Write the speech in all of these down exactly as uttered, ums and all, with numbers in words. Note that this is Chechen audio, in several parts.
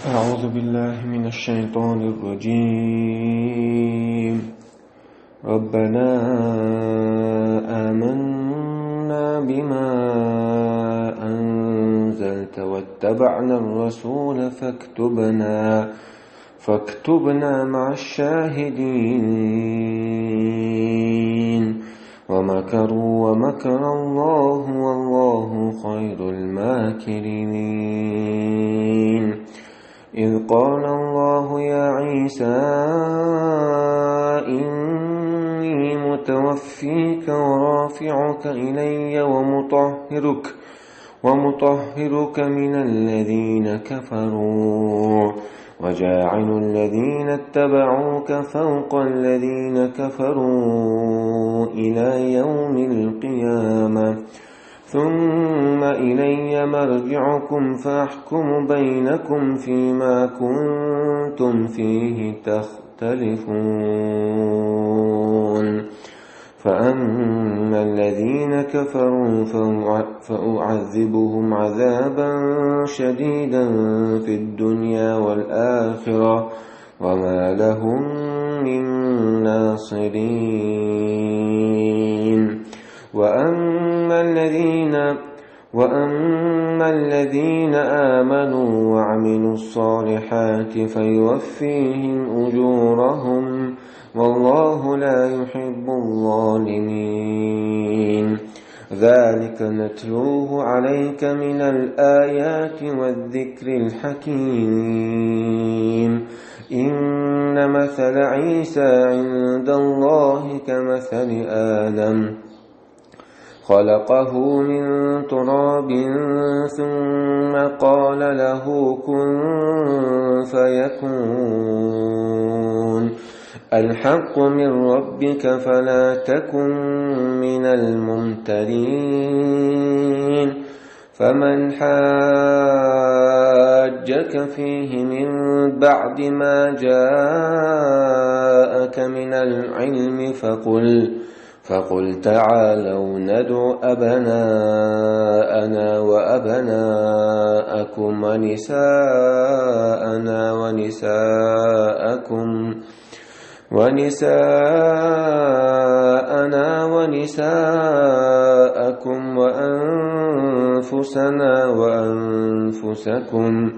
أعوذ بالله من الشيطان الرجيم. ربنا آمنا بما أنزلت واتبعنا الرسول فاكتبنا، فاكتبنا مع الشاهدين. ومكروا ومكر الله والله خير الماكرين. إذ قال الله يا عيسى إني متوفيك ورافعك إلي ومطهرك، ومطهرك من الذين كفروا، وجاعل الذين اتبعوك فوق الذين كفروا إلى يوم القيامة، ثم إلي مرجعكم فأحكم بينكم فيما كنتم فيه تختلفون. فأما الذين كفروا فأع-، فأعذبهم عذابا شديدا في الدنيا والآخرة وما لهم من ناصرين. وأما الذين، وأما الذين آمنوا وعملوا الصالحات فيوفيهم أجورهم والله لا يحب الظالمين. ذلك نتلوه عليك من الآيات والذكر الحكيم. إن مثل عيسى عند الله كمثل آدم، خلقه من تراب ثم قال له كن فيكون. الحق من ربك فلا تكن من الممترين. فمن حاجك فيه من بعد ما جاءك من العلم فقل، فقل تعالوا ندع أبناءنا وأبناءكم ونساءنا ونساءكم، ونساءنا ونساءكم وأنفسنا وأنفسكم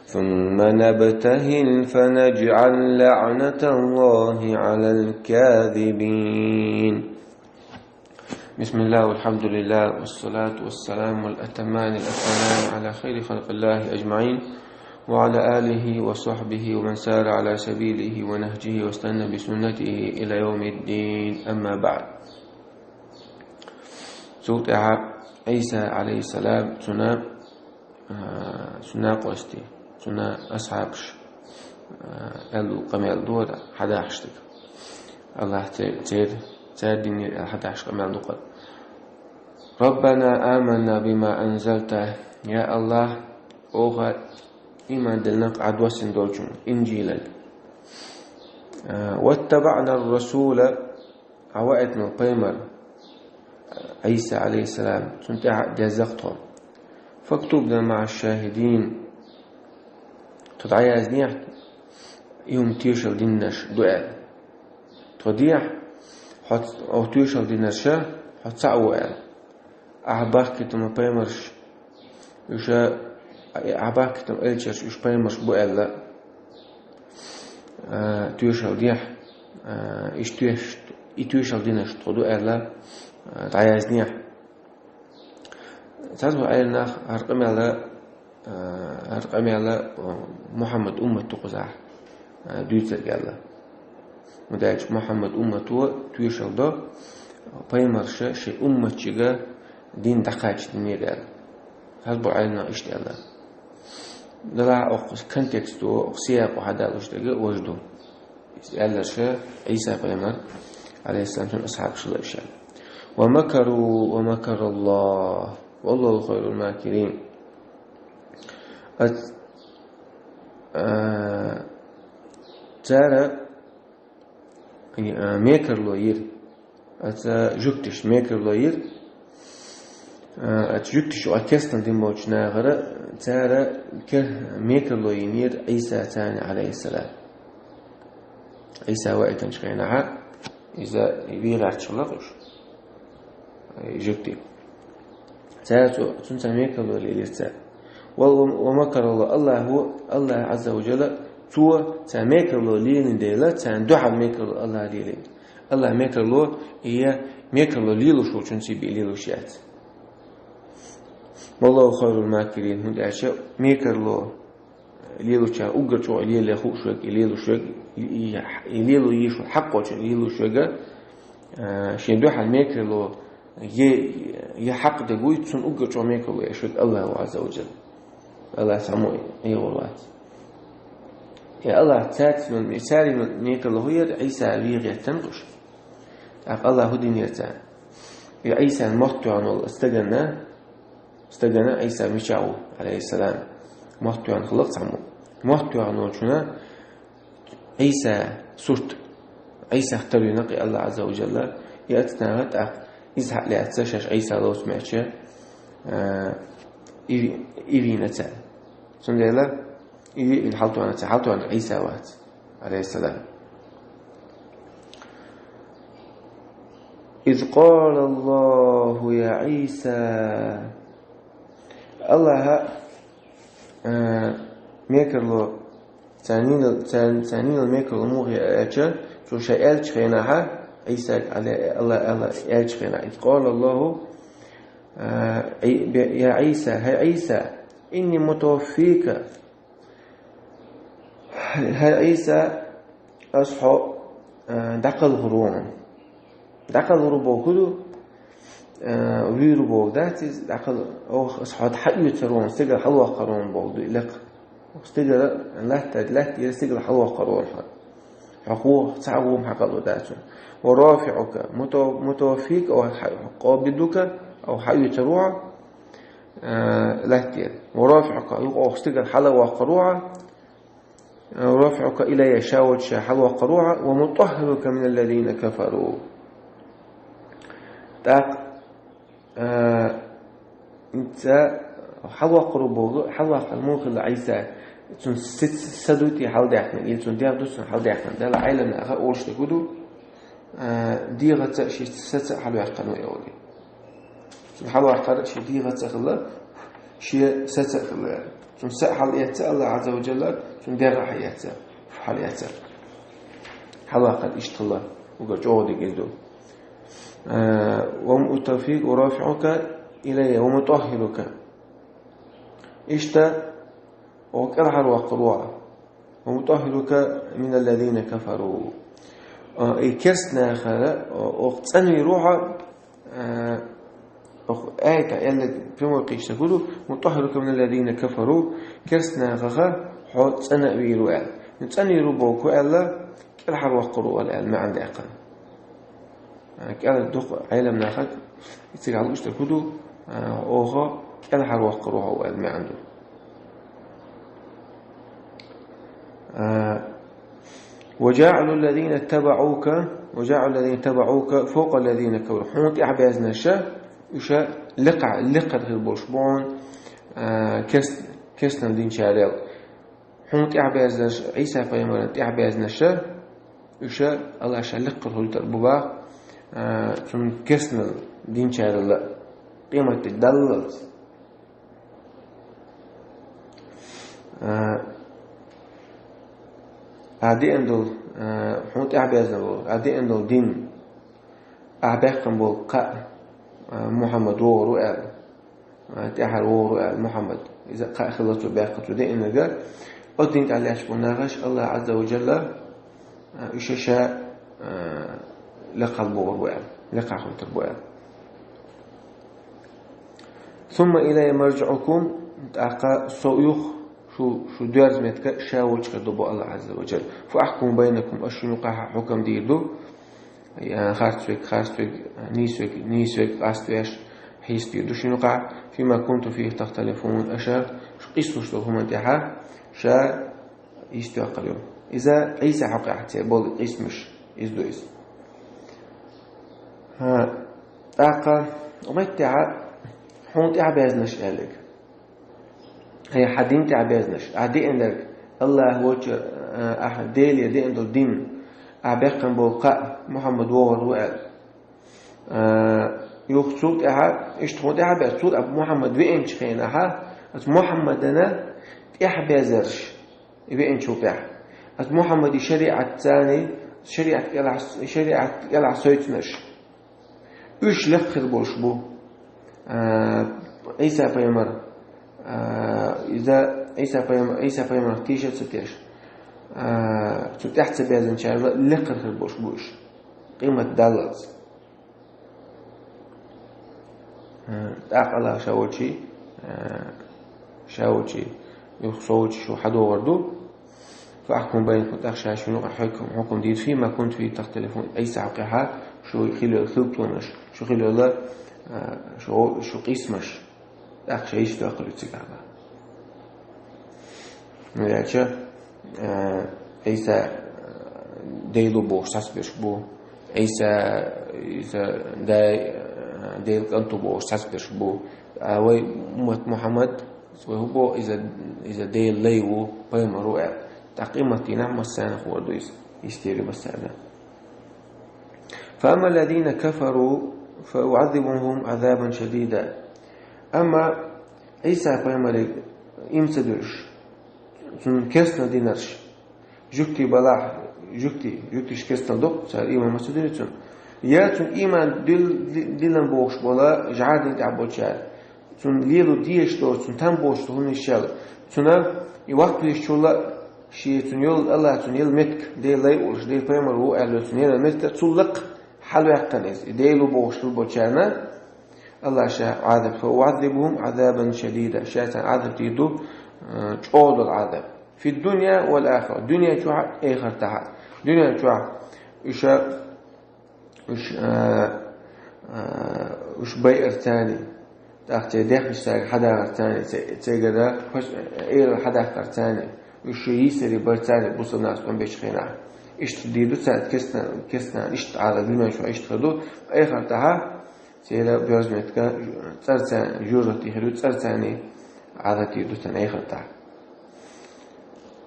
ثم نبتهل فنجعل لعنة الله على الكاذبين. بسم الله والحمد لله والصلاة والسلام الأتمان الأكملان على خير خلق الله أجمعين وعلى آله وصحبه ومن سار على سبيله ونهجه واستنى بسنته إلى يوم الدين. أما بعد. Цул тӀаьхьа Ӏийса, алейхиссалам, цуьнан, а, цуьнан накъостий, цуьнан асхьабаш, а, аьлла къамел ду хьадахьаш дерг. Аллахь цер-, цер-, цара динера аьлла хьадахьаш къамел ду-кх. ربنا آمنا بما أنزلت. Я Аллахь, оха иман диллина-кх Ӏа доссийна долчунга, Инжилага. А, واتبعنا الرسول, Ӏа ваийтина пайхамар, Ӏийса, алейхиссалам, цунна тӀаьхьа деза-кх тхо. فاكتبنا مع الشاهدين. Тхо дӀаяздехьа, и хӀума тоьшалла динарш ду аьлла. Тхо дехьа, хьо ц-, оха тоьшалла динарша, хьо цхьаъ ву аьлла. Ахьа бахкийтина пайхамарш, уьш, ахьа бахкийтина элчанаш, уьш пайхамарш бу аьлла, а, тоьшалла дехьа, а, уьш тоьш-, и тоьшалла динарш тхо ду аьлла, а, дӀаяздехьа. Цхьаболчу Ӏеламнаха хӀара къамел, а, хӀара къамел, а, Мухьаммадан уммат ду кхузахь, а, дуьйцург аьлла. ХӀунда аьлча Мухьаммадан уммато тоьшалла до, пайхамарша шайн умматчига дин дӀакхачийта динера аьлла. Цхьаболчу Ӏеламнаха иштта аьлла. Делахь а оцу контексто, оцу сиякъо хьадалуш дерг а важа ду. Иза аьлларш Ӏийса пайхамар, алейхиссалам, цуьнан асхьабаш хилла иштта. ومكروا ومكر الله والله خير الماكرين. Ац-, а, цара, а, мекарло йира. Аца жуьгташа мекарло йира. А, оцу жуьгташа оцу керстанал дина болчу нахара, цара ке-, мекарло йинера Ӏийса царна, Ӏалайхиссалам. Ӏийса ваийтинчу хенахь, иза вен гӀерташ хилла уьш, жуьгтий. Цара цу-, цунна цара мекарло лелира цара. Ва, ва, ва макаралла, Аллахьо, Аллахь Ӏазза ва Джалла, цо цара мекарло лелийна дела, царна дуьхьал мекарло Аллахьа лелийна. Аллахьа мекарло, и мекарло лелош волчунна цхьа бен лелош яц. Валлаху хайрул макирин, хӀунда аьлча мекарло лелочара уггар чӀогӀа лело хууш верг, и лелош верг, и, и, и лело йиш волу хьакъхочунна лелош верг, а, шен дуьхьал мекарло е, е хьакъ дерг вуй, цунна уггар чӀогӀа мекарло еш верг Аллахь ву Ӏазза ва Джалла. Аллахь цхьаммо Ӏехур вац. И Аллахь цаьрца йолу, цаьрца йолу мекарло хӀун яра, Ӏийса вен гӀеттина уьш. ТӀаккха Аллахь хӀун динера царна? И Ӏийсан мотт тоьхна волу стагана, стагана Ӏийса мичахь ву, Ӏалайхиссалам, мотт тоьхна хилла цхьаммо. Мотт тоьхна волчунна Ӏийса сурт, Ӏийсах тарлина кхин Аллахь Ӏазза ва Джалла, и аьтту нахана тӀаккха иза хьа а лаьцна, шаьш Ӏийса лоцу моьтту, а, и, и вийна цара. Цундела и виъна хьалатоьхна цара, хьалатоьхнарг Ӏийса вац, Ӏалайхиссалам. «إذ قال الله يا عيسى». Аллахьа, а, мекарло, царнийла, цар-, царнийла мекарло муха аьлча, цо ша аьллачу хенахьа, Ӏийсага, Ӏалай-, Алла, Алла аьллачу хенахь, «إذ قال الله», а, Ӏи-, бе-, «يا عيسى», хӀай Ӏийса, «إني متوفيك». ХӀай Ӏийса, ас хьо, а, дӀакхалхур ву хьуна. ДӀакхалхур бохург ду, а, вуьйр боху дац иза, дӀакхал-, оха ас хьо хьаоьцур ву хьуна, стигала хьалаваккхур ву хьуна боху ду, лекха. Стигала латта, латта, стигала хьалаваккхур ву хьуна. Хьо хӀу, цхьа а хӀума хьакхалур дац хьуна. «ورافعك», мута-, «متوفيك», оха хьа-, «قابضك», оха хьаоьцур ву хьо, а, латта. «ورافعك», юха оха стигала хьалаваккхур ву хьо, «ورافعك إلي», ша волчу ша хьалаваккхур ву хьо, «ومطهرك من الذين كفروا». ТӀаккха, а, ца хьалаваккхур ву боху, хьалаваккхар муха хилла Ӏийса, цуьнан сица са ду те хьалдаьккхина, или цуьнан дегӀ ду цуьнан хьалдаьккхина. Дала Ӏеламнаха олуш дерг хӀун ду? А, дегӀаца а, шен саца а хьалаваьккхина ву, олий. Цуьнан хьалаваккхар шен дегӀаца а хилла, шен саца а хилла. Цуьнан са а хьалаэцна Аллахь Ӏазза ва Джалла, цуьнан дегӀ а хьаэцна, хьалаэцна. Хьалаваккхар иштта хилла, уггар чӀогӀа дерг иза ду. А, «ومطهرك ورافعك إلي ومطهرك». Иштта, оха кӀелхьарваккхур ву хьо. «ومطهرك من الذين كفروا». А, и керста нахара, а, оха цӀанвийр ву хьо, а, оха аята аьлларг прямой кхечу дерг ду, «مطهرك من الذين كفروا», керста нахах хьо цӀана а вийр ву аьлла. Ну цӀанвийр ву боху аьлла, кӀелхьарваккхур ву аьлла, аьлла маьӀна даьккхина. А, кӀел дукха Ӏеламнаха, и цигахь луъуш дерг хӀун ду, а, оха кӀелхьарваккхур ву хьо аьлла маьӀна ду. А, «وجاعل الذين اتبعوك، وجاعل الذين اتبعوك فوق الذين كفروا». Хьуна тӀаьхьабаьзнарш, уьш лекха-, лекхара хир болуш бу хьуна, а, керс-, керстанал динчарел. Хьуна тӀаьхьабаьзнарш, Ӏийса пайхамарна тӀаьхьабаьзнарш, уьш Аллахь ша лекхара хуьлуьйтур бу боху, а, цуьнан керстанал динчарел къематде даллалц. А, ахьа деана долу, а, хьуна тӀаьхьабаьзна волу, ахьа деана долу дин, ахьа баьккхина болу кхаъ, а, Мухьаммад вогӀур ву аьлла. А, тӀаьхьара вогӀур ву аьлла Мухьаммад. Иза кхаъ хилла цо баьккхина, цо деанарг. Оцу дин тӀехь лаьтташ болу нахаш Аллахь Ӏазза ва Джалла, а, уьш ша, а, лекха богӀур бу аьлла, лекха хуьлуьйтур бу аьлла. «ثم إلي مرجعكم», тӀаккха со юха шу, шу доьрзу меттиг ша волчу хир ду боху Аллахь Ӏазза ва Джалла. «فأحكم بينكم», ас шуна юкъахь хьукам дийр ду. Я, харцвиг, харцвиг, нийсвиг, нийсвиг, къаствеш, хьийсадийр ду шуна юкъахь, «فيما كنتم فيه تختلفون», аша шу къийсалуш долу хӀуманна тӀехь ша йистехкар ю. Иза Ӏийса хьокъехь церан болу къийсамаш, иза ду иза. ХӀа, тӀаккха, меттехь, хьуна тӀехьабаьзнаш аьлларг. Ай, хьа дин тӀехьабаьзнаш. Ахьа деанарг, АллахӀ волча, а, ахьа Деле деана долу дин. Ахьа баьккхина болу кхаъ, Мухьаммад вогӀур ву аьлла. А, юха цул тӀаьхьа, иштта хьуна тӀехьабаьзна, цул а Мухьаммад веанчу хенахьа, оцу Мухьаммадана тӀехьабаьзарш, веанчул тӀаьхьа. Оцу Мухьаммади шариӀат царний, шариӀат кӀелахь, шариӀат кӀелахь сойцинарш. Уьш лекха хир болуш бу. А, Ӏийса пайхамар, а, иза Ӏийса пайхамар, Ӏийса пайхамарах тийша а ца теш, а, цу тӀехь ца баьзначарла лекха хир болуш бу уьш. Къемат даллалц. А, тӀаккха АллахӀа ша волчий, а, ша волчий, юха со волчий шу хьадогӀур ду. فأحكم بينكم, тӀаккха ша шуна юкъахь хьукам, хьукам дийр, فيما كنتم فيه تختلفون, Ӏийса хьокъехьа шу хила йолу хилтонаш, шу хила йолу, а, шу, шу къийсамаш. ТӀаккха ша йиш доккхур ю цигахь. Ну, яьлча, а, Ӏийса, а, Дела ву бохуш цхьацца берш бу. Ӏийса, иза дай, а, Делан кӀант ву бохуш цхьацца берш бу. А вай уммат Мухьаммад, вай хӀун боху, иза, иза Делан лай ву, пайхамар ву аьлла. ТӀаккха къематдийнахь массарна хуур ду иза. Истери массарна. فأما الذين كفروا فأعذبهم عذابا شديدا. Амма Ӏийса пайхамариг ийман ца дуьлуш, цунна керстанал динарш, жуьгтий балахь, жуьгтий, жуьгташ керстанал доккху, цара ийман ма ца дуьллу цунна. Я цунна ийман дил-, ди-, дилан бохуш бола, жӀар дин тӀехь болчара. Цунна лело дезаш долу, цунна там боцу хӀуманаш ял. Цунна и ваккхалличулла шен цунна йолу АллахӀа цунна елла меттиг, Делан лай олуш, Делан пайхамар ву аьлла, цунна елла меттиг, цул лакха хьалаваьккхина иза. И Дела ву бохуш хила болчарна АллахӀа ша Ӏазаб, فأعذبهم عذابا شديدا. Ша царна Ӏазаб дийр ду, э, чӀогӀа долу Ӏазаб. في الدنيا والآخرة. Дуьнен чохь а, эхартахь а. Дуьнен чохь уьш а уьш, а, а, уьш байарца, тӀаккха церан дехнаш цаьрга хьадахарца, цигара паш-, эра хьадаккхарца, уьш йийсаре барца, бусалнас къам бечу хенахь. Иштта дийр ду цаьрца, кестан, кестан, иштта Ӏазаб дуьнен чохь иштта хир ду, эхартахь а церан боьрза меттиг цӀарца, жожагӀате хир ю, цӀарца Ӏазаб дийр ду царна эхартахь.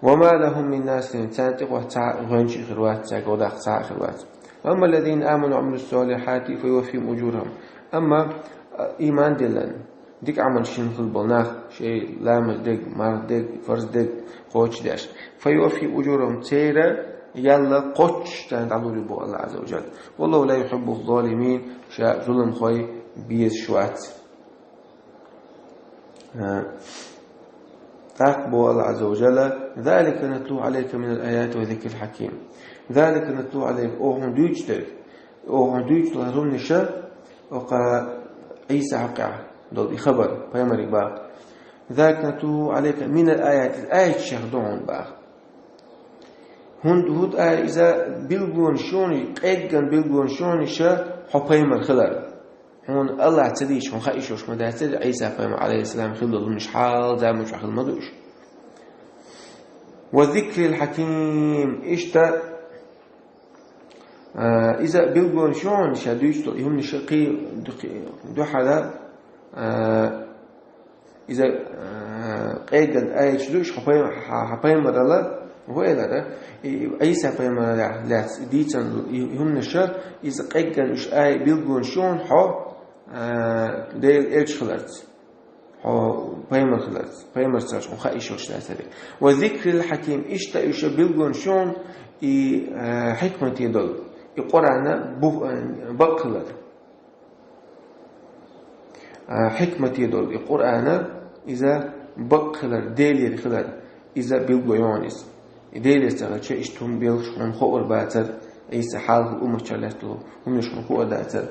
وما لهم من ناصرين, царна тӀекъоста цхьа а гӀоьнча хир вац, цаьрга гӀо даккха цхьа а хир вац. وأما الذين آمنوا وعملوا الصالحات فيوفيهم أجورهم. Амма, а, ийман диллина, дика Ӏамал шина хилла болу нах, шайн ламаз дерг, марха дерг, фарз дерг кхочушдеш. فيوفيهم أجورهم, церан ял кхоччуш царна дӀалур ю боху АллахӀа Ӏазза ва Жалла. والله لا يحب الظالمين, ша зуламхой безаш вац. А, тӀаккха боху АллахӀа Ӏазза ва Жалла: ذلك نتلوه عليك من الآيات والذكر الحكيم. ذلك نتلوه عليك, оха хьуна дуьйцуш дерг, оха хьуна дуьйцуш долу хӀуманаш, оха Ӏийса хьокъехь долу и хабар, пайхамариг боху. ذلك نتلوه عليك من الآيات, аятех ду хьуна боху. ХӀунда, хӀунда аьлча иза билгалонаш ю хьуна, къеггина билгалонаш ю хьуна хьо пайхамар хилар. Хьуна АллахӀа ца дийцича, хьуна хаийша йолуш ма дацара, Ӏийса пайхамар, Ӏалайхиссалам, хилла долу хӀуманаш хьалха заманчохь хилла ма ду уьш. والذكر الحكيم, иштта, а, иза билгалонаш ю хьуна ша дуьйцуш долу и хӀуманаш кхин ду-, кхин дуьхьал, а, иза, а, къеггина аяташ ду уьш хьо пай-, хьо, хьо пайхамаралла, ву элира, и, и Ӏийса пайхамараллехь лаьцна дийцина и хӀуманаш, иза къеггина уьш ай билгалонаш ю хьуна хьо, а, Делан элча хиларца, хьо пайхамар хиларца, пайхамарца хьуна хаийша йолуш дацара. والذكر الحكيم, иштта уьш билгалонаш ю хьуна и, а, хьикмате долу, и Къуръана бу-, а, бакъ хилар. А, хьикмате долу и Къуръана, иза бакъ хилар, Делера хилар, иза билгало ю хьуна иза. И Делера ца хилча, иштта хӀума белхаш хьуна хуур бацара, Ӏийса хьалхалла умматчара лаьтталу хӀуманаш хьуна хуур дацара.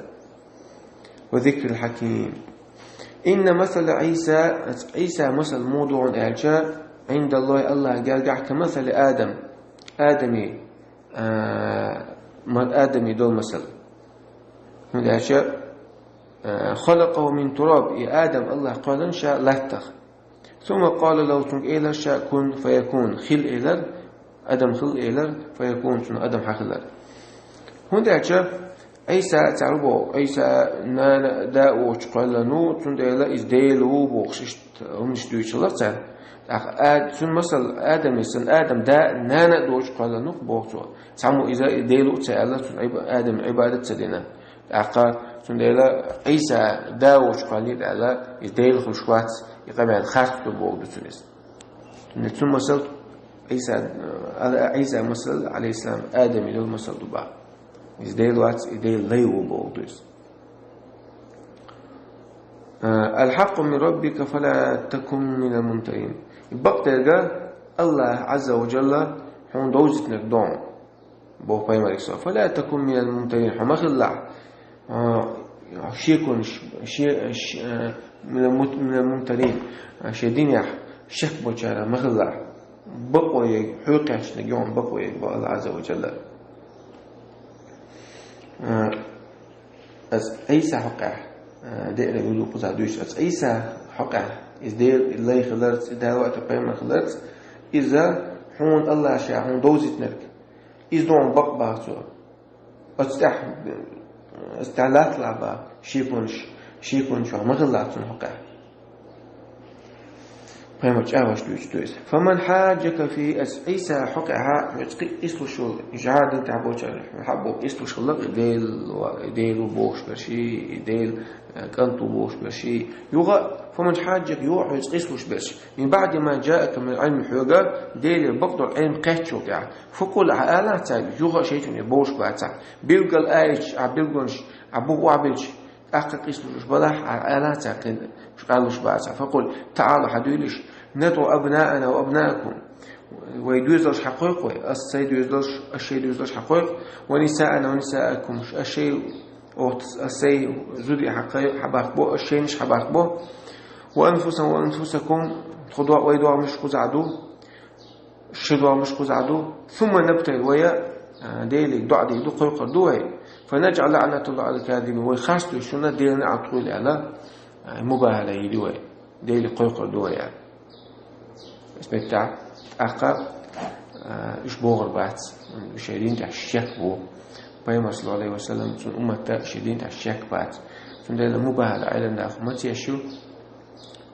والذكر الحكيم. إن مثل عيسى, Ӏийсан масал муха ду хьуна аьлча, عند الله, АллахӀан гергахь, كمثل آدم, Адаме, а, ма-, Адаме долу масал. ХӀунда аьлча, а, خلقه من تراب, и Адам АллахӀа кхоьллина ша латтах. ثم قال له, цуьнга элира ша, كن فيكون, хила элира, адам хила элира, فيكون, цунах адам хьахилира. ХӀунда аьлча, Ӏийса цара боху, Ӏийса нана а, да а воцчу кхоьллина ву, цундела иза Дела ву бохуш иштта хӀуманаш дуьйцуш хилла цара. ТӀаккха а, цуьнан масал Адаман санна, Адам да а, нана а доцуш кхоьллина ву боху цо. Цхьаммо иза Дела ву ца аьлла, цунна Ӏиба-, Адамна Ӏибадат ца дина. ТӀаккха цундела Ӏийса да а воцчу кхоьллина аьлла, иза Дела хуьлуш вац, и къамел харц ду бохург ду цуьнан иза. Цуьнан масал Ӏийса, а, Ӏийса масал, алейхиссалам, Адаман йолу масал ду боху. Иза Дела вац, и Делан лай ву бохург ду иза. А, «Аль-хьакъу мин раббика, фала такун минал мумтарин». Бакъдерг Аллах Ӏазза ва Джалла хьуна довзийтинарг ду хьуна, боху пайхамарга со. «Фала такун минал мумтарин», хьо ма хилалахь, а, шеконаш, ше-, ш-, а, минал мут-, минал мумтарин, а, шен динехь шек болчарах ма хилалахь. Бакъо ерг, хьоькхуьйтинарг ю хьуна бакъо ерг, боху Аллах Ӏазза ва Джалла. А, аса Ӏийса хьокъехь, а, деара вуьллу кхузахь дуьйцуш, аса Ӏийса хьокъехь, иза Делан лай хиларца, и Дала ваийтина пайхамар хиларца, иза хьуна Аллах ша хьуна довзийтинарг, иза ду хьуна бакъ боху цо. Оцу тӀехь, оцу тӀехь латталахь боху шеконаш, шеконаш ма хилалахь цунна хьокъехь. Пайхамар чӀагӀош дуьйцуш ду иза. «Фаман хьаджака фи», аса Ӏийса хьокъехь хьоьца кхин къийсалуш волу, жӀаран дин тӀехь болчара, хьан боху къийсалуш хилла, и Дела, и Дела ву бохуш берш, и Делан, э, кӀант ву бохуш берш. Юха, «фаман хьаджака», юха хьоьца къийсалуш берш. «Мин баъди ма джаака минал Ӏилми», хьоьга Делера бакъдолу Ӏилма кхеттачул тӀаьхьа. «Факъул», хьан алахь цаьрга, юха шайчунна бохуш бацахь. Билггал аяташ, а билгалонаш, а бухахь охьабиллича, тӀаккха къийсалуш берш балахь, хьан алахь цаьрга, кхин уьш къарлуш бацахь. «Факъул», таӀалу, хьадуьйлуш, «надӀу абнаана ва абнаакум». Вай доьзалш хьакхойкху вай, аса сайн доьзалш, аса шайн доьзалш хьакхойкху. «Ва нисаана ва нисаакум», аса шайн, оцу, аса сайн зударий хьакхой-, хьабахкабо, аса шайнаш хьабахкабо. «Ва анфусана ва анфусакум», тхо до-, вай догӀмаш кхузахь ду, ши догӀмаш кхузахь ду. «Сумма набтахӀил», вай, а, Деле доӀа дийр ду, кхойкхур ду вай. «ФанаджӀал лаӀнаталлахӀи Ӏалал казибин», вай харц дуьйцуш ву Делан неӀалт хуьлу аьлла, а, мубахӀала йийр ю вай. Деле кхойкхур ду вай аьлла. Ас меттехь, тӀаккха, а, уьш бохур бац, шайн дин тӀехь шек бу. Пайхамар, саллаллаху Ӏалайхи ва саллам, цуьнан умматта шайн дин тӀехь шек бац. Цундела мубахӀала Ӏилма нах ма ца еш ю,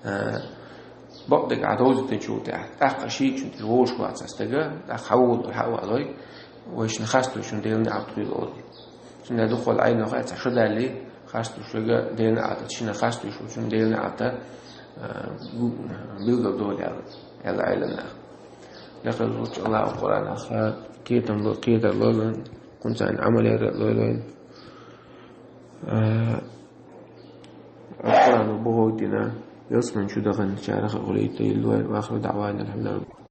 а, бакъдерг Ӏа довзийтинчул тӀаьхьа, тӀаккха шийчун тӀе вовшах вац аса стага, тӀаккха хьан вугӀу хьан а валой, вайшна харц дуьйцуш ву Делан неӀалт хуьлу олий. Цундела дукхахволу Ӏилманхой цхьа шо даллий, харц дуьйцуш верг Делан неӀалт, шина харц дуьйцуш волчун Делан неӀалт, а, бу-, билгалдолу аьлла, аьлла Ӏилманхой. Лекха лучу Аллахьа Къуръанах кхетам ло-, кхетар лойла вайна, кхунца Ӏамал яр лойла вайна. А, Къуръано боху дина, ялсамани чу даханчарах а хуьлийла вай, ва ахиру даӀвана алхьамдулиллахӀи.